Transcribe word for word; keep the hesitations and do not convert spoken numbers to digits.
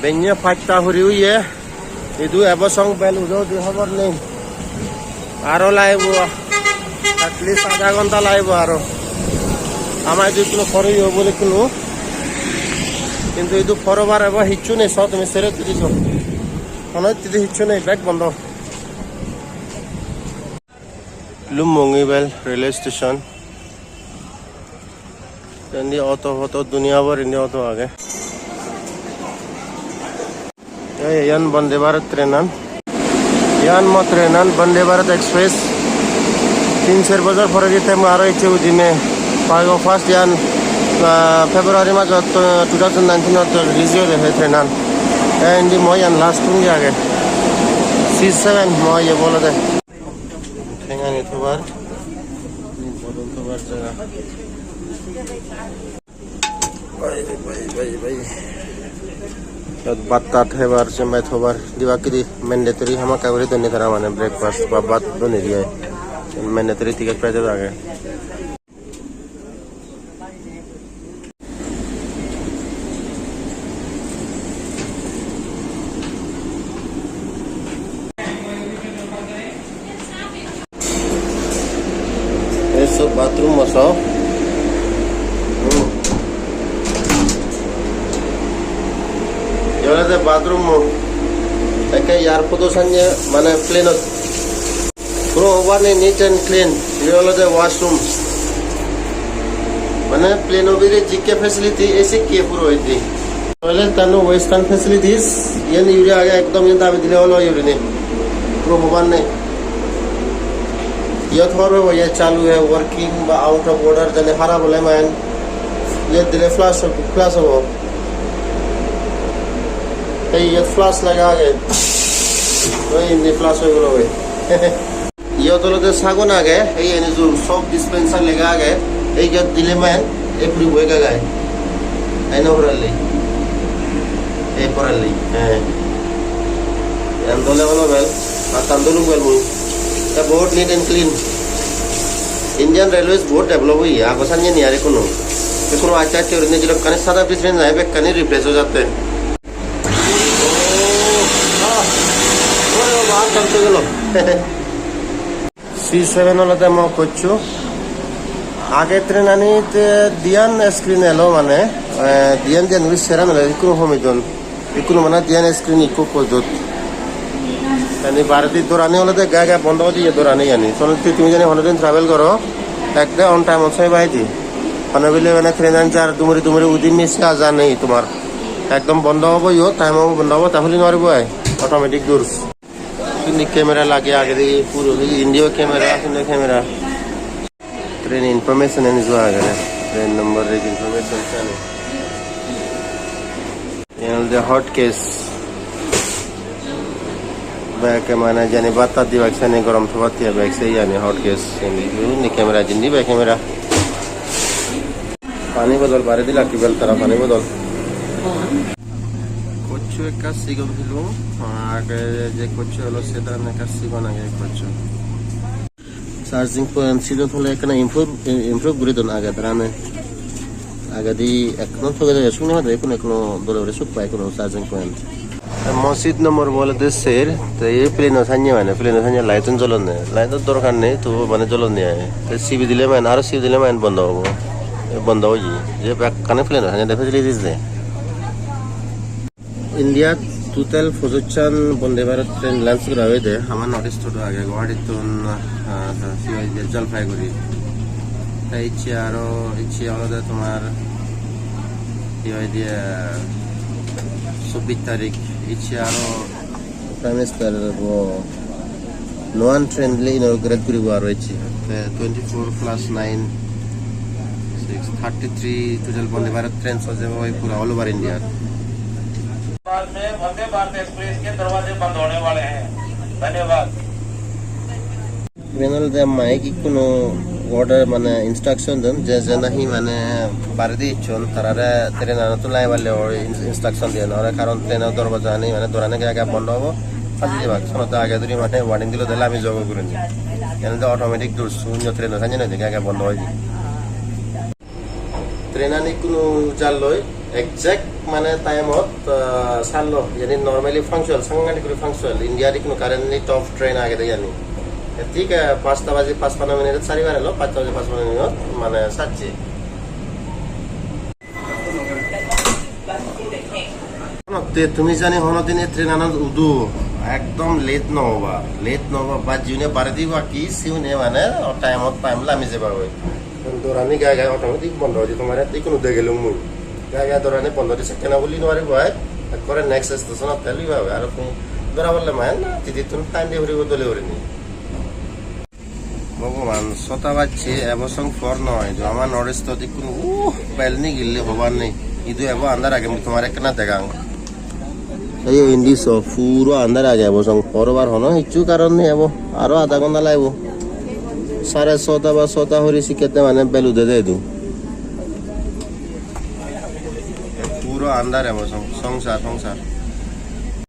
Benne pasta huri oye, idu ebo song bel udo udo hobor nei. Aro lagibo, at least adha ghonta lagibo aro. Ama idu hono poro oye bole hono. Kintu idu porobar ebo hissu nei, so tumi sero tiri so. Hono hittedi hissu nei, bek bondo. Lumbongi Bel railway station. Indi auto photo duniya bhor indi auto age. Ei, iyan Vande Bharat train an. Iyan mo train an, Vande Bharat Express. Tin ser bojor pore di time aro ecche udime. Pago first iyan, ah, February majot, ah, two thousand nineteen ot release oye he train an. Te indi mo iyan last tun age. C seven mo iye bolode. Thengani thobar, bodol thobar jaga. Bai, bai, bai, bai. Iyot bhat tat hebar, jempai thobar, dibak kidi mandatory hamakkai guri donne tara mane breakfast ba bhat donne diye. Mandatory ticket price age. Ei sob bathroom oso. Hmm. Iyan olode bathroom o. Ekke airport o sanye mane plane ot. Puro hobar nei, neat and clean. Ibe olode washroom. Mane plane o bidire jikke facility, ei sikke puro oide. Toilet tano western facilities, iyen uri age ekdom, iyen dabi dile olo uri nei. Puro hobar nei. Iyot hobor pebo, iye chalu he, working ba out of order, jani harap ole mane. Iyot dile flush, flush obo. Ei iyot flush lega age. Oi indi flush oi gelo oi. Iyot olode sagon age, ei eni ju soap dispenser lega age. Ei iyot dile mane ei puribo ega gai. Ei no porelli. Ei porelli. He. Iyan dole olo bel. Attan duluk bel mui. Te bahut neat and clean. Indian Railways bahut develop oye, ago sanye ni ar ekkuno. Ekkuno aste aste gurinei jedokkani sada bridge nei, bekkani replace oi jatte. Oh, ah, oh, oh, bahut jam se gelo. C seven olode mo coach o. Age train anit, eh, diyan screen elo mane, eh, diyan diyan guri seran elo, ekkuno homi don. Ikkunu mane diyan screen ikko ikko jot. Ani baredi dorani olode gai gai bondo oi diye dorani ani. Tole tumi jodi hono din travel goro, ekde on time ot soi pai di. Hono bile mane train an jar dumuri dumuri udi miss aja nei tomar. Ekdom bondo obo yo, time obo bondo obo, ta huli no paribo ai. Automatic doors. Sindi camera lage agede, puro India camera, sindi camera. Train information ani jo agede. Train number, reg information sani. Iyan olode hot case. Bek mane jani bhat tat dibak sani, gorom thobat diye bek se iyani hot case. Indi, indi camera, indi bek camera. Pani bodol bare dilak ki bel tara pani bodol. Coach o ekka sigon pilung, age je coach o olo sedan ekka sigon age coach o. Charging point sidu thole ekkena improve, improve guri don age tarane. Agedi ekkono thogede sugno hade, ekkono, ekkono dole guri suk pai ekkono charging point. Te mo seat number bo olode ser, te ei plane o sanye mane, plane o sanye light un jolonne. Light o dorkar nei, tobu mane jolonne ai. Te sibi dile mane, aro sibi dile mane bondo obo. Bondo oye. Je bekkani plane o sanye de facilities de. India total pojojchan Vande Bharat train launch gora oyede, ama North East-ot age, Guwahati-tun, ah, hi hoide, Jalpaiguri. Te icche aro, icche olode tomar, hi hoide, ah, chobbish tarik, icche aro Prime Minister bo nuan train le inaugurate guribo aro ecche. Te twenty-four plus nine, six, thirty-three total Vande Bharat train soje oi pura all over India. बाद में वंदे भारत एक्सप्रेस के दरवाजे बंद होने वाले हैं। धन्यवाद। Iben olode mike ikkunu order mane instruction don je je nahi mane baredi icchon tarare train anottun lamiballe oi in-, instruction diyon ore, karon train o dorbaja ani mane dorani age age bondo obo, phaji jebak sonotte age duri mane warning dilo de lami jogo gurinei. Iyan olode automatic doors, unyo train o sanye noi de age age bondo oi de. Train ani ikkunu jalloi. Exact mane time-ot, ah, sallo, yani normally punctual, sanghatik guri punctual. India-t ikkunu currently top train agede yani. Thik, ah, pasta baji pachpanno minute sari bar elo, pasta baji pachpanno minute mane sacche. Te tumi jani hono din ei train-anot udu, ekdom late no oba, late no oba, ba jiyune bare diba ki, siune mane time-ot time lami jeba oi. Dorani gai gai automatic bondo oi je, tomare ikkunu degelung mui. Gai gai dorani bondo di sekkena huli no paribo ai, ekkore next station-ot te luiba oi, aro tumi dora bolle mane na, titittun time di puribo dole gurinei. Bhogoban, sota bajje, ebo song por noi. Idu ama North East-ot ikkunu, uh, bel nigille hobar nei. Idu ebo andar age, mui tomare ekkena degang. Ei indi so, puro andar age, ebo song por obar hono hissu karon nei ebo. Aro adha ghonta lagibo. Sare sota ba sota huri sikkette mane bel udede idu. Puro andar ebo song-, songsar, songsar.